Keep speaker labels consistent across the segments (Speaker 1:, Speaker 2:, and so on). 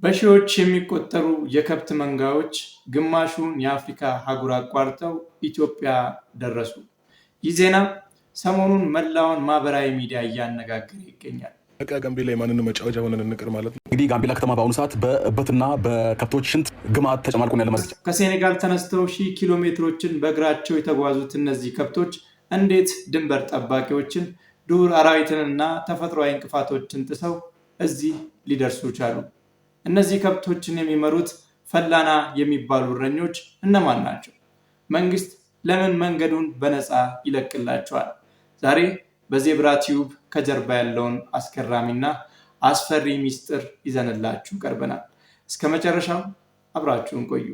Speaker 1: በሺዎች የሚቆጠሩ የከብት መንጋዎች ግማሹን የአፍሪካ አህጉር አቋርጠው ኢትዮጵያ ደረሱ። ይህ ዜና ሰሞኑን መላውን ማህበራዊ ሚዲያ እያነጋገረ ይገኛል።
Speaker 2: በቃ ጋምቤላ የማንንም መጫወቻ ሆነን እንቅር ማለት ነው።
Speaker 3: እንግዲህ ጋምቤላ ከተማ በአሁኑ ሰዓት በእበትና በከብቶች ሽንት ግማት ተጨማልቆ ነው ያለ ማለት ይቻላል።
Speaker 1: ከሴኔጋል ተነስተው ሺህ ኪሎ ሜትሮችን በእግራቸው የተጓዙት እነዚህ ከብቶች እንዴት ድንበር ጠባቂዎችን፣ ዱር አራዊትንና ተፈጥሯዊ እንቅፋቶችን ጥሰው እዚህ ሊደርሱ ቻሉ? እነዚህ ከብቶችን የሚመሩት ፈላና የሚባሉ እረኞች እነማን ናቸው? መንግስት ለምን መንገዱን በነፃ ይለቅላቸዋል? ዛሬ በዜብራ ቲዩብ ከጀርባ ያለውን አስገራሚና አስፈሪ ሚስጥር ይዘንላችሁ ቀርበናል። እስከ መጨረሻው አብራችሁን ቆዩ።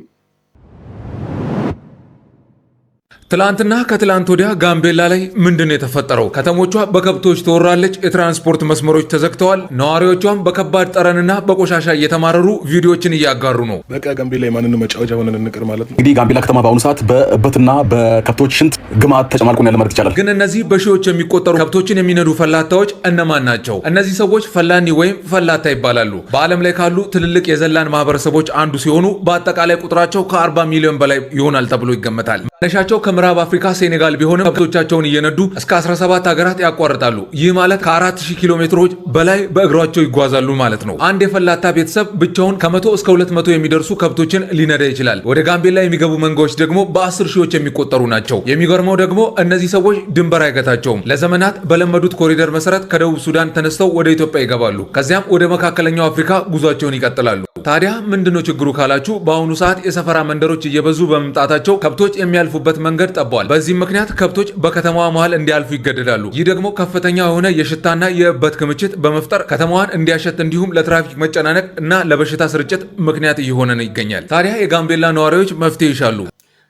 Speaker 4: ትላንትና ከትላንት ወዲያ ጋምቤላ ላይ ምንድን ነው የተፈጠረው? ከተሞቿ በከብቶች ተወራለች። የትራንስፖርት መስመሮች ተዘግተዋል። ነዋሪዎቿም በከባድ ጠረንና በቆሻሻ እየተማረሩ ቪዲዮዎችን እያጋሩ ነው።
Speaker 2: በቃ ጋምቤላ የማንንም መጫወቻ ሆነን እንቅር ማለት ነው።
Speaker 3: እንግዲህ ጋምቤላ ከተማ በአሁኑ ሰዓት በእበትና በከብቶች ሽንት ግማት ተጨማልቆ ነው ያለ ማለት ይቻላል።
Speaker 4: ግን እነዚህ በሺዎች የሚቆጠሩ ከብቶችን የሚነዱ ፈላታዎች እነማን ናቸው? እነዚህ ሰዎች ፈላኒ ወይም ፈላታ ይባላሉ። በዓለም ላይ ካሉ ትልልቅ የዘላን ማህበረሰቦች አንዱ ሲሆኑ በአጠቃላይ ቁጥራቸው ከ40 ሚሊዮን በላይ ይሆናል ተብሎ ይገመታል። መነሻቸው ከምዕራብ አፍሪካ ሴኔጋል ቢሆንም ከብቶቻቸውን እየነዱ እስከ 17 ሀገራት ያቋርጣሉ። ይህ ማለት ከ4000 ኪሎ ሜትሮች በላይ በእግሯቸው ይጓዛሉ ማለት ነው። አንድ የፈላታ ቤተሰብ ብቻውን ከ100 እስከ 200 የሚደርሱ ከብቶችን ሊነዳ ይችላል። ወደ ጋምቤላ የሚገቡ መንጋዎች ደግሞ በ10 ሺዎች የሚቆጠሩ ናቸው። የሚገርመው ደግሞ እነዚህ ሰዎች ድንበር አይገታቸውም። ለዘመናት በለመዱት ኮሪደር መሰረት ከደቡብ ሱዳን ተነስተው ወደ ኢትዮጵያ ይገባሉ። ከዚያም ወደ መካከለኛው አፍሪካ ጉዟቸውን ይቀጥላሉ። ታዲያ ምንድነው ችግሩ ካላችሁ፣ በአሁኑ ሰዓት የሰፈራ መንደሮች እየበዙ በመምጣታቸው ከብቶች የሚያልፉበት መንገድ ጠቧል። በዚህም ምክንያት ከብቶች በከተማዋ መሃል እንዲያልፉ ይገደዳሉ። ይህ ደግሞ ከፍተኛ የሆነ የሽታና የእበት ክምችት በመፍጠር ከተማዋን እንዲያሸት እንዲሁም ለትራፊክ መጨናነቅ እና ለበሽታ ስርጭት ምክንያት እየሆነ ይገኛል። ታዲያ የጋምቤላ ነዋሪዎች መፍትሄ ይሻሉ።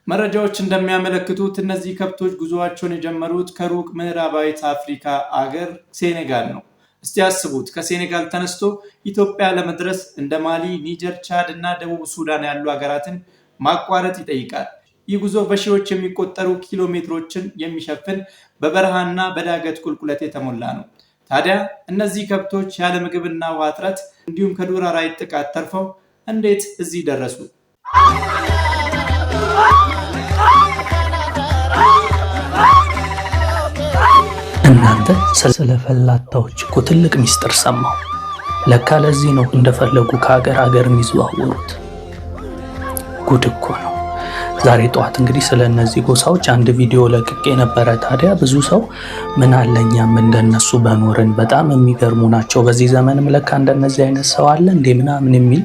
Speaker 1: መረጃዎች እንደሚያመለክቱት እነዚህ ከብቶች ጉዞአቸውን የጀመሩት ከሩቅ ምዕራባዊት አፍሪካ አገር ሴኔጋል ነው። እስቲ አስቡት፣ ከሴኔጋል ተነስቶ ኢትዮጵያ ለመድረስ እንደ ማሊ፣ ኒጀር፣ ቻድ እና ደቡብ ሱዳን ያሉ ሀገራትን ማቋረጥ ይጠይቃል። ይህ ጉዞ በሺዎች የሚቆጠሩ ኪሎ ሜትሮችን የሚሸፍን በበረሃና በዳገት ቁልቁለት የተሞላ ነው። ታዲያ እነዚህ ከብቶች ያለ ምግብና ውሃ እጥረት እንዲሁም ከዱር አራዊት ጥቃት ተርፈው እንዴት እዚህ ደረሱ?
Speaker 5: እናንተ፣ ስለ ፈላታዎች እኮ ትልቅ ሚስጥር ሰማሁ። ለካ ለዚህ ነው እንደፈለጉ ከሀገር ሀገር የሚዘዋወሩት። ጉድ እኮ ነው። ዛሬ ጠዋት እንግዲህ ስለ እነዚህ ጎሳዎች አንድ ቪዲዮ ለቅቄ ነበረ። ታዲያ ብዙ ሰው ምን አለ እኛም እንደነሱ በኖርን፣ በጣም የሚገርሙ ናቸው፣ በዚህ ዘመንም ለካ እንደነዚህ አይነት ሰው አለ እንዴ ምናምን የሚል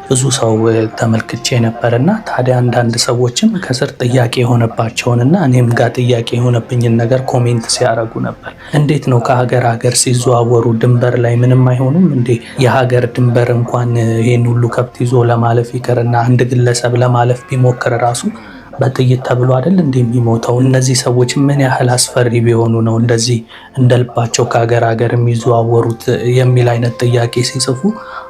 Speaker 5: ብዙ ሰው ተመልክቼ ነበር። እና ታዲያ አንዳንድ ሰዎችም ከስር ጥያቄ የሆነባቸውንና እኔም ጋር ጥያቄ የሆነብኝን ነገር comment ሲያደርጉ ነበር። እንዴት ነው ከሀገር ሀገር ሲዘዋወሩ ድንበር ላይ ምንም አይሆኑም እንዴ? የሀገር ድንበር እንኳን ይሄን ሁሉ ከብት ይዞ ለማለፍ ይቅርና አንድ ግለሰብ ለማለፍ ቢሞክር ራሱ በጥይት ተብሎ አይደል እንዴ የሚሞተው? እነዚህ ሰዎች ምን ያህል አስፈሪ ቢሆኑ ነው እንደዚህ እንደልባቸው ከሀገር ሀገር የሚዘዋወሩት የሚል አይነት ጥያቄ ሲጽፉ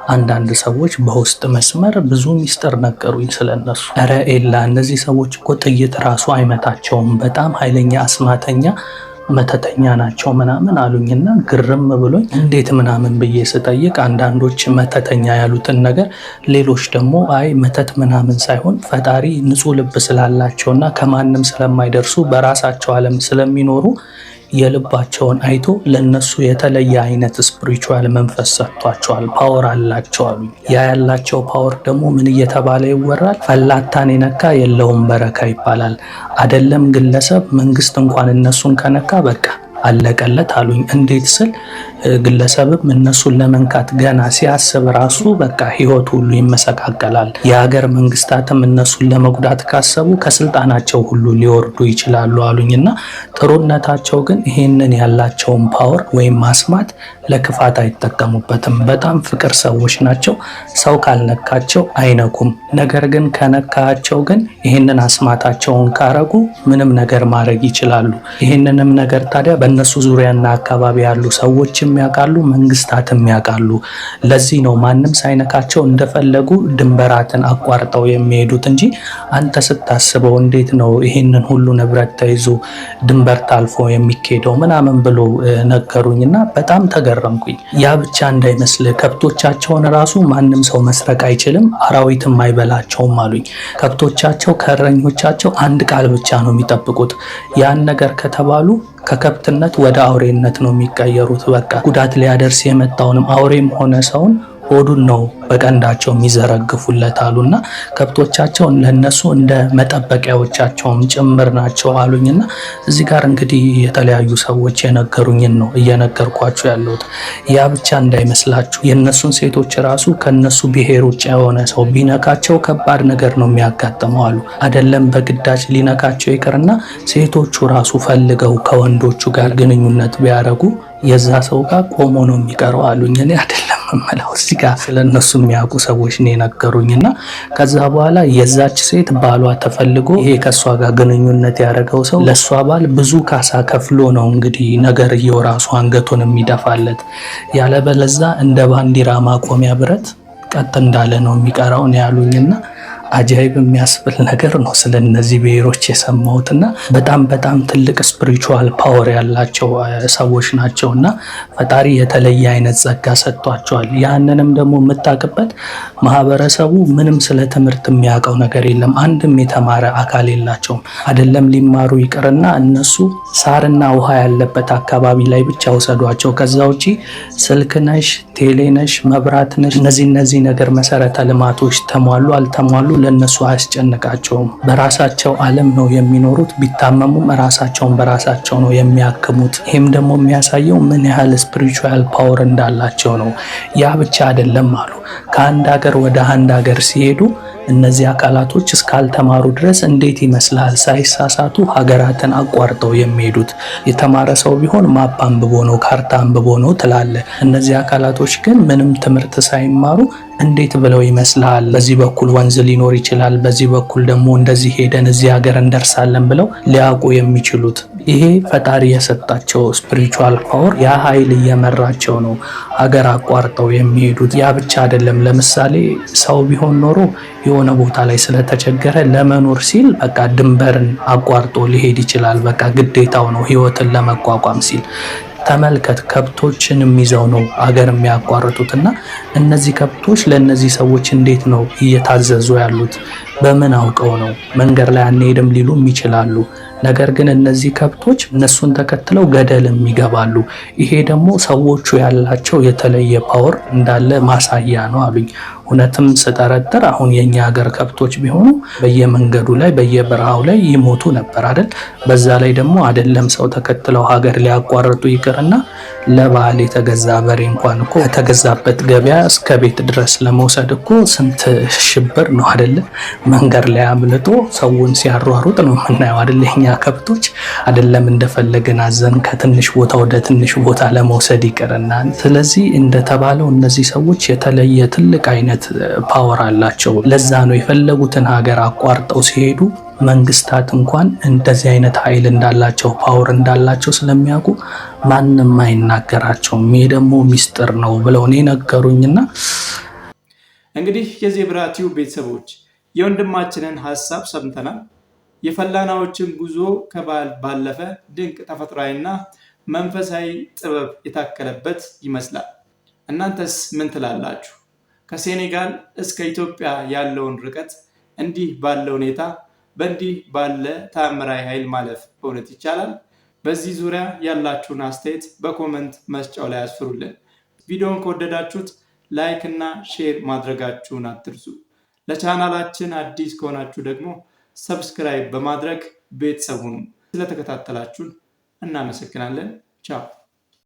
Speaker 5: አንዳንድ ሰዎች በውስጥ መስመር ብዙ ሚስጥር ነገሩኝ ስለነሱ። ኧረ ኤላ፣ እነዚህ ሰዎች እኮ ጥይት ራሱ አይመታቸውም፣ በጣም ኃይለኛ አስማተኛ መተተኛ ናቸው ምናምን አሉኝና ግርም ብሎኝ እንዴት ምናምን ብዬ ስጠይቅ አንዳንዶች መተተኛ ያሉትን ነገር፣ ሌሎች ደግሞ አይ መተት ምናምን ሳይሆን ፈጣሪ ንጹሕ ልብ ስላላቸውና ከማንም ስለማይደርሱ በራሳቸው ዓለም ስለሚኖሩ የልባቸውን አይቶ ለነሱ የተለየ አይነት spiritual መንፈስ ሰጥቷቸዋል፣ power አላቸው አሉኝ። ያ ያላቸው power ደግሞ ምን እየተባለ ይወራል? ፈላታን የነካ የለውም በረካ ይባላል። አደለም ግለሰብ፣ መንግስት እንኳን እነሱን ከነካ በቃ አለቀለት አሉኝ። እንዴት ስል ግለሰብም እነሱን ለመንካት ገና ሲያስብ ራሱ በቃ ህይወቱ ሁሉ ይመሰቃቀላል። የሀገር መንግስታትም እነሱን ለመጉዳት ካሰቡ ከስልጣናቸው ሁሉ ሊወርዱ ይችላሉ አሉኝ። እና ጥሩነታቸው ግን ይሄንን ያላቸውን power ወይም አስማት ለክፋት አይጠቀሙበትም። በጣም ፍቅር ሰዎች ናቸው። ሰው ካልነካቸው አይነኩም። ነገር ግን ከነካቸው ግን ይህንን አስማታቸውን ካረጉ ምንም ነገር ማድረግ ይችላሉ። ይህንንም ነገር ታዲያ በእነሱ በእነሱ ዙሪያና አካባቢ ያሉ ሰዎችም ያውቃሉ፣ መንግስታትም ያውቃሉ። ለዚህ ነው ማንም ሳይነካቸው እንደፈለጉ ድንበራትን አቋርጠው የሚሄዱት እንጂ አንተ ስታስበው እንዴት ነው ይሄንን ሁሉ ንብረት ተይዞ ድንበር ታልፎ የሚካሄደው ምናምን ብሎ ነገሩኝና በጣም ተገረምኩኝ። ያ ብቻ እንዳይመስልህ ከብቶቻቸውን ራሱ ማንም ሰው መስረቅ አይችልም፣ አራዊትም አይበላቸውም አሉኝ። ከብቶቻቸው ከእረኞቻቸው አንድ ቃል ብቻ ነው የሚጠብቁት። ያን ነገር ከተባሉ ከከብትነት ወደ አውሬነት ነው የሚቀየሩት። በቃ ጉዳት ሊያደርስ የመጣውንም አውሬም ሆነ ሰውን ሆዱን ነው በቀንዳቸው የሚዘረግፉለት አሉና ከብቶቻቸው ለነሱ እንደ መጠበቂያዎቻቸውም ጭምር ናቸው አሉኝና እዚህ ጋር እንግዲህ የተለያዩ ሰዎች የነገሩኝን ነው እየነገርኳችሁ ያለሁት። ያ ብቻ እንዳይመስላችሁ የእነሱን ሴቶች ራሱ ከነሱ ብሔር ውጭ የሆነ ሰው ቢነካቸው ከባድ ነገር ነው የሚያጋጥመው አሉ። አይደለም በግዳጅ ሊነካቸው ይቅርና ሴቶቹ ራሱ ፈልገው ከወንዶቹ ጋር ግንኙነት ቢያደርጉ የዛ ሰው ጋር ቆሞ ነው የሚቀረው አሉኝ። እኔ አይደለም የምለው እዚህ ጋር ስለ እነሱ የሚያውቁ ሰዎች ነው የነገሩኝ። እና ከዛ በኋላ የዛች ሴት ባሏ ተፈልጎ ይሄ ከእሷ ጋር ግንኙነት ያደረገው ሰው ለእሷ ባል ብዙ ካሳ ከፍሎ ነው እንግዲህ ነገርየው ራሱ አንገቱን የሚደፋለት። ያለበለዛ እንደ ባንዲራ ማቆሚያ ብረት ቀጥ እንዳለ ነው የሚቀረው ነው ያሉኝና አጃይብ የሚያስብል ነገር ነው ስለ እነዚህ ብሔሮች የሰማሁትና በጣም በጣም ትልቅ spiritual power ያላቸው ሰዎች ናቸው እና ፈጣሪ የተለየ አይነት ጸጋ ሰጥቷቸዋል። ያንንም ደግሞ የምታውቅበት ማህበረሰቡ ምንም ስለ ትምህርት የሚያውቀው ነገር የለም። አንድም የተማረ አካል የላቸውም። አይደለም ሊማሩ ይቅርና እነሱ ሳርና ውሃ ያለበት አካባቢ ላይ ብቻ ውሰዷቸው። ከዛ ውጪ ስልክ ነሽ፣ ቴሌ ነሽ፣ መብራት ነሽ፣ እነዚህ ነገር መሰረተ ልማቶች ተሟሉ አልተሟሉ ለነሱ አያስጨንቃቸውም። በራሳቸው ዓለም ነው የሚኖሩት። ቢታመሙም ራሳቸውን በራሳቸው ነው የሚያክሙት። ይህም ደግሞ የሚያሳየው ምን ያህል spiritual power እንዳላቸው ነው። ያ ብቻ አይደለም አሉ። ከአንድ ሀገር ወደ አንድ ሀገር ሲሄዱ እነዚህ አካላቶች እስካልተማሩ ድረስ እንዴት ይመስላል ሳይሳሳቱ ሀገራትን አቋርጠው የሚሄዱት? የተማረ ሰው ቢሆን map አንብቦ ነው፣ ካርታ አንብቦ ነው ትላለ። እነዚህ አካላቶች ግን ምንም ትምህርት ሳይማሩ እንዴት ብለው ይመስላል በዚህ በኩል ወንዝ ሊኖር ይችላል፣ በዚህ በኩል ደግሞ እንደዚህ ሄደን እዚህ ሀገር እንደርሳለን ብለው ሊያውቁ የሚችሉት? ይሄ ፈጣሪ የሰጣቸው spiritual power ያ ኃይል እየመራቸው ነው ሀገር አቋርጠው የሚሄዱት። ያ ብቻ አይደለም። ለምሳሌ ሰው ቢሆን ኖሮ የሆነ ቦታ ላይ ስለተቸገረ ለመኖር ሲል በቃ ድንበርን አቋርጦ ሊሄድ ይችላል። በቃ ግዴታው ነው ህይወትን ለመቋቋም ሲል። ተመልከት፣ ከብቶችንም ይዘው ነው አገር የሚያቋርጡት እና እነዚህ ከብቶች ለእነዚህ ሰዎች እንዴት ነው እየታዘዙ ያሉት? በምን አውቀው ነው? መንገድ ላይ አንሄድም ሊሉም ይችላሉ። ነገር ግን እነዚህ ከብቶች እነሱን ተከትለው ገደልም ይገባሉ። ይሄ ደግሞ ሰዎቹ ያላቸው የተለየ power እንዳለ ማሳያ ነው አሉኝ። እውነትም ስጠረጥር አሁን የኛ ሀገር ከብቶች ቢሆኑ በየመንገዱ ላይ በየበረሃው ላይ ይሞቱ ነበር አይደል? በዛ ላይ ደግሞ አይደለም ሰው ተከትለው ሀገር ሊያቋርጡ ይቅርና ለበዓል የተገዛ በሬ እንኳን እኮ ከተገዛበት ገበያ እስከ ቤት ድረስ ለመውሰድ እኮ ስንት ሽብር ነው አይደለ? መንገድ ላይ አምልጦ ሰውን ሲያሯሩጥ ነው የምናየው አይደለ? የኛ ከብቶች አይደለም እንደፈለግን አዘን ከትንሽ ቦታ ወደ ትንሽ ቦታ ለመውሰድ ይቅርና። ስለዚህ እንደተባለው እነዚህ ሰዎች የተለየ ትልቅ አይነት power አላቸው። ለዛ ነው የፈለጉትን ሀገር አቋርጠው ሲሄዱ መንግስታት እንኳን እንደዚህ አይነት ኃይል እንዳላቸው power እንዳላቸው ስለሚያውቁ ማንም አይናገራቸውም። ይሄ ደግሞ ሚስጥር ነው ብለው እኔ ነገሩኝና
Speaker 1: እንግዲህ የዜብራ ቲዩብ ቤተሰቦች የወንድማችንን ሀሳብ ሰምተናል። የፈላናዎችን ጉዞ ከባህል ባለፈ ድንቅ ተፈጥሯዊና መንፈሳዊ ጥበብ የታከለበት ይመስላል። እናንተስ ምን ትላላችሁ? ከሴኔጋል እስከ ኢትዮጵያ ያለውን ርቀት እንዲህ ባለ ሁኔታ በእንዲህ ባለ ተአምራዊ ኃይል ማለፍ በእውነት ይቻላል? በዚህ ዙሪያ ያላችሁን አስተያየት በ comment መስጫው ላይ አስፍሩልን። ቪዲዮውን ከወደዳችሁት like እና share ማድረጋችሁን አትርሱ። ለቻናላችን አዲስ ከሆናችሁ ደግሞ subscribe በማድረግ ቤተሰብ ሁኑ። ስለተከታተላችሁን እናመሰግናለን። ቻው።